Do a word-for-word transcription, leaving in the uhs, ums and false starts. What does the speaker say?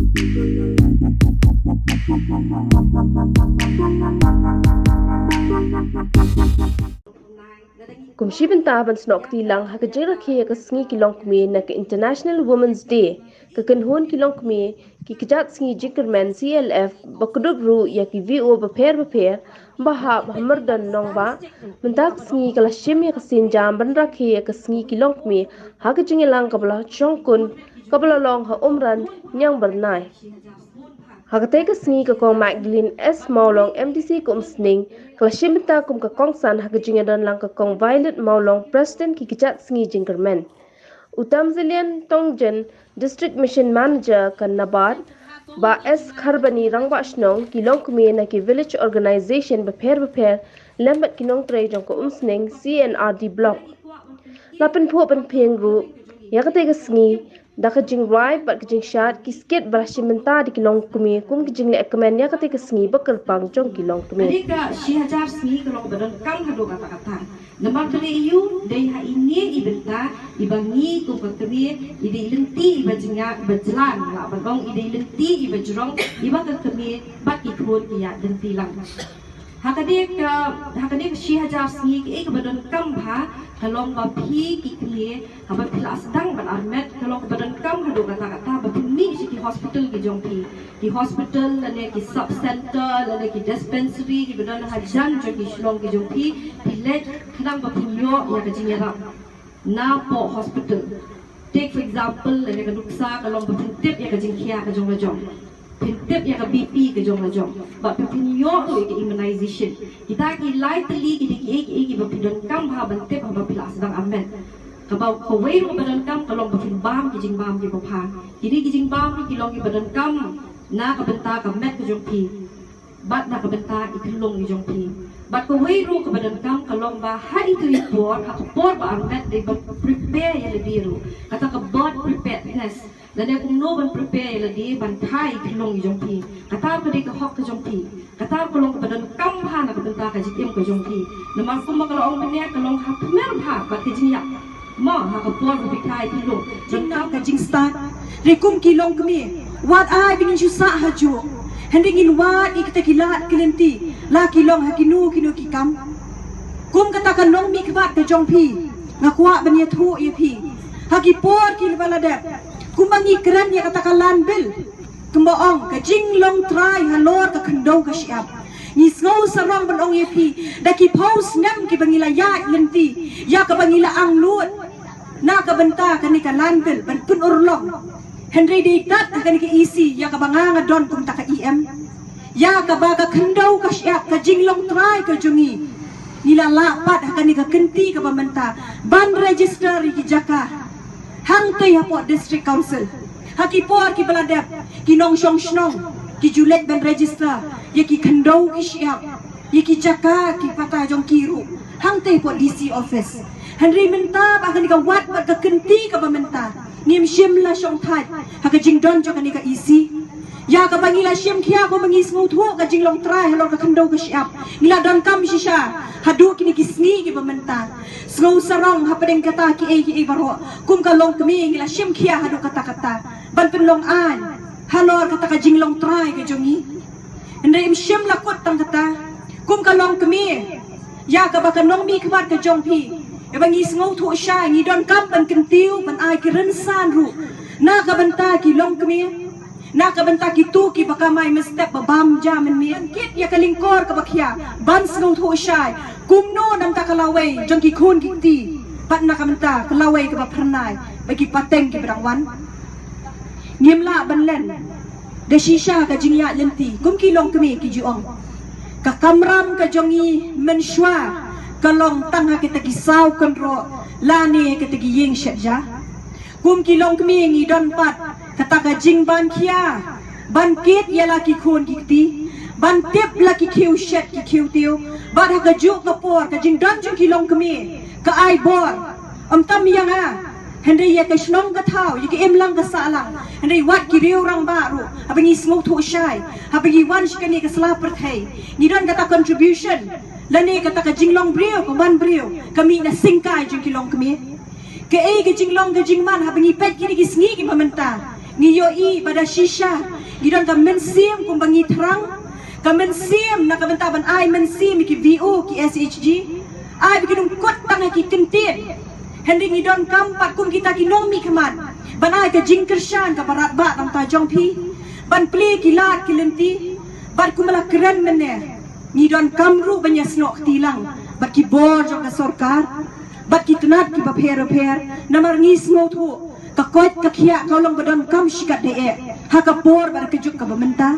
Kum shi bynta ban snoh kti lang ha ka jingrakhe ïa ka sngi ki longkmie na ka International Women's Day, ka kynhun ki longkmie ki kjat sngi jingkyrmen C L F ba kdup ruh ïa ki V O bapher bapher ba hap ha Myrdon Nongbah mynta ka sngi ka la shim ïa ka sienjam ban rakhe ïa ka sngi ki longkmie ha ka jingïalang kaba la shongkun kaba la long ha Umran Niangbyrnai. Ha katei ka sngi ka Kong Magdalene S Mawlong, M D C ka Umsning, ka la shim bynta kum ka kongsan ha ka jingïadon lang ka Kong Violet Mawlong, President ki kjat sngi jingkyrmen. U Tamzilian Tongjen, District Mission Manager ka NABARD, Bah S Kharbani, Rangbah Shnong, ki longkmie na ki village organization bapher bapher lem bad ki nongtrei jong ka Umsning C and R D Block. La pynphuh pynphieng ruh ïa katei ka sngi da ka jingrwai bad ka jingshad ki skit ba la shim bynta da ki longkmie kum ka jingleh kmen ïa katei ka sngi ba kyrpang jong ki longkmie. Ka dei ka shi hajar sngi ka long ba donkam haduh katta katta. Namar ka dei ïa u, dei ha ine i bynta iba ngi kum ka kmie i dei lynti iba jngai ba jlan, lah ban ong i dei lynti iba jrong iba ka kmie bad ki khun ki ïa lynti lang. Ha ka dei ka, ha ka dei ka shi hajar sngi kaei kaba donkam bha ka long ba phi ki kmie haba phi la sdang ban armet ka long kaba donkam haduh katta katta ba phin mih sha ki hospital ki jong phi. Ki hospital lane ki sub center lane ki dispensary kiba don hajan jong ki shnong ki jong phi, phi leit khnang ba phin ïoh ïa ka jingïarap napoh hospital. Take for example, lane ka nuksa ka long ba phin tip ïa ka jingkhia ka jong la jong, phin tip ïa ka B P ka jong la jong, ba phin, phin ïoh ruh ïa ka immunization. Kita ki lai tylli ki dei kiei kiei kiba phi donkam bha ban tip haba phi la sdang armet. Kaba kawei ruh kaba donkam ka long ba phin bam ki jingbam kiba bha. Kine ki jingbam ki long kiba donkam na ka bynta ka met ka jong phi bad na ka bynta i khyllung i jong phi. Bad kawei ruh kaba donkam ka long ba ha itu i por, ha ka por ba armet, dei ban prepare ïa lade ruh, kata ka birth preparedness. Lane kumno ban prepare ïa lade ban kha i khyllung i jong phi. Kata ka dei ka hok ka jong phi. Kata ka long kaba donkam bha na ka bynta ka jingim ka jong phi. Namar kumba ka la ong mynne, ka long ha khmer bha bad ka jingïap. Mo, ha ka por ba phi kha i khyllung, donkam ka jingstad. Re kum ki longkmie, wat ai ba ngin shu sah hajuh. Hynrei ngin wad ïa kita ki lad ki lynti la ki long ha kino kino ki kam. Kum kata ka nongmihkhmat ka jong phi, nga kwah ban ïathuh ïa phi, ha ki por kiba la dep, kumba ngi kren ïa kata ka Land Bill, kumba ong ka jinglong trai halor ka khyndew ka shyiap, ngi sngew sarong ban ong ïa phi, da ki phew snem kiba ngi la ïaid lynti ïa kaba ngi la angnud na ka bynta kane ka Land Bill ban pynurlong. Hynrei dei tad ha kane ka E C ïa kaba nga nga don kum ta ka E M, ïa kaba ka khyndew ka shyiap, ka jinglong trai ka jong ngi, ngi la lah pat ha kane ka kynti kaba mynta ban register ïa ki jaka hangtei hapoh District Council. Ha ki por kiba la dep, ki nongshong shnong ki ju leit ban register ïa ki khyndew ki shyiap, ïa ki jaka ki pata jong ki ruh hangtei hapoh D C office. Hynrei mynta ba ha kane ka wad bad ka kynti kaba mynta, ngim shym la shongthait ha ka jingdon jong kane ka E C. Ïa kaba ngi la shim khia, kumba ngi sngewthuh ka jinglong trai halor ka khyndew ka shyiap, ngi la donkam shisha haduh kine ki sngi kiba mynta. Sngew sarong hapdeng kata kiei kiei baroh, kum ka longkmie ngi la shim khia haduh katta katta ban pynlong aiñ halor kata ka jinglong trai ka jong ngi. Hynrei ym shym la kut tang kata, kum ka longkmie, ïa kaba ka nongmihkhmat ka jong phi, ïa ba ngi sngewthuh shai, ngi donkam ban kyntiew, ban ai ki rynsan ruh na ka bynta ki longkmie, na ka bynta kito kiba kamai mynstep ba bam ja mynmiet. Kit ïa ka lyngkor kaba khia ban sngewthuh shai kumno na ka bynta ka lawei jong ki khun ki kti, bad na ka bynta ka lawei kaba phyrnai bad ki pateng kiba dang wan. Ngim lah ban len da shisha ka jingïaid lynti, kum ki longkmie ki ju ong, ka kamram ka jong ngi mynshuwa ka long tang ha kita ki saw kynroh lane ha kita ki ïing shet ja. Kum ki longkmie ngi don pat kata ka jingban khia ban kit ïa la ki khun ki kti, ban tip la ki khiew shet ki khiew tiew. Bad ha kajuh ka por ka jingdon jong ki longkmie ka ai bor, ym tam ïa nga, hynrei ïa ka shnong ka thaw, ïa ka imlang ka sahlang, hynrei wat ki riew rangbah ruh, haba ngi sngewthuh shai, haba ngi wan sha kane ka sla pyrthei, ngi don kata contribution lane kata ka jinglong briew, ka man briew, ka mih na syngkai jong ki longkmie. Kaei ka jinglong ka jingman haba ngi peit kine ki sngi kiba mynta, Ngi ïohi ba da shisha ngi don ka mynsiem kumba ngi thrang, ka mynsiem na ka bynta ban ai mynsiem ïa ki V O, ki S H G, ai ba ki nongkut tang ïa ki kyntien. Hynrei ngi donkam pat kum kita ki nongmihkhmat ban ai ka jingkyrshan kaba radbah na ka bynta jong phi, ban plie ki lad ki lynti. Bad kumba la kren mynne, ngi donkam ruh ban ïasnoh kti lang bad ki bor jong ka sorkar, bad ki tnat kiba pher bapher, namar ngi sngewthuh ka koit ka khiah ka long ba donkam shikatdei eh ha ka por bad ka juk kaba mynta.